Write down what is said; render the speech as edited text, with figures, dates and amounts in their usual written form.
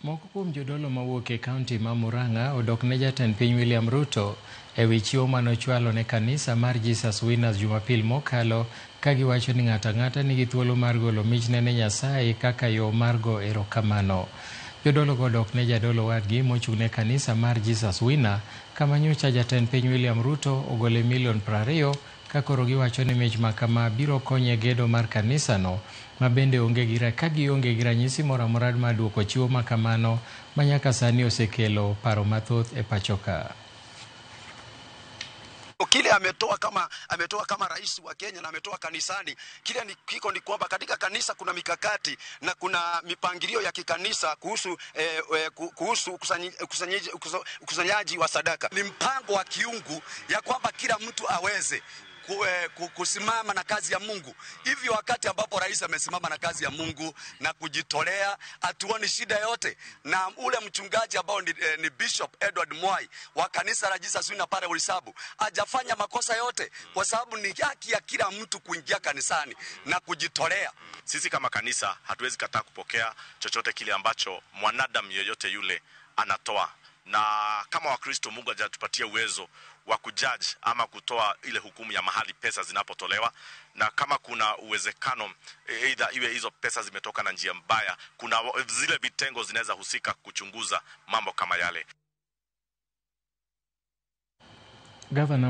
Moko kuom jodolo mawuok e kaunti ma Murang'a odok ne jatend piny William Ruto e wi chiwo manochwalo ne kanisa mar Jesus Winners Jumapil mokalo ka giwacho ni ng'ato ang'ata nigi thuolo mar golo michne ne Nyasaye kaka yo mar go erokamano. Jodologo odok ne jadolo wadgi mochung' ne kanisa mar Jesus Winner kama nyocha jatend piny William Ruto ogole milion 20 ka koro giwacho ni mich makama biro konyo e gedo mar kanisano ma bende onge gi ka gionge gi ranyisi moro amora mar duoko chiwo makamano ma nyaka sani osekelo paro mathoth e pacho ka. Kile ametoa kama rais wa Kenya na ametoa kanisani, kile ni kiko ni kwamba katika kanisa kuna mikakati na kuna mipangilio ya kikanisa kuhusu kuhusu ukusanyaji wa sadaka. Ni mpango wa kiungu ya kwamba kila mtu aweze kusimama na kazi ya Mungu. Hivyo wakati ambapo rais amesimama na kazi ya Mungu na kujitolea, hatuoni shida yote. Na ule mchungaji ambao ni Bishop Edward Mwai wa kanisa la Jesus Winner pale Ulisabu hajafanya makosa yote, kwa sababu ni haki ya kila mtu kuingia kanisani na kujitolea. Sisi kama kanisa hatuwezi kataa kupokea chochote kile ambacho mwanadamu yeyote yule anatoa. Na kama Wakristo, Mungu hajatupatia uwezo wa kujudge ama kutoa ile hukumu ya mahali pesa zinapotolewa, na kama kuna uwezekano either iwe hizo pesa zimetoka na njia mbaya, kuna zile vitengo zinaweza husika kuchunguza mambo kama yale. Governor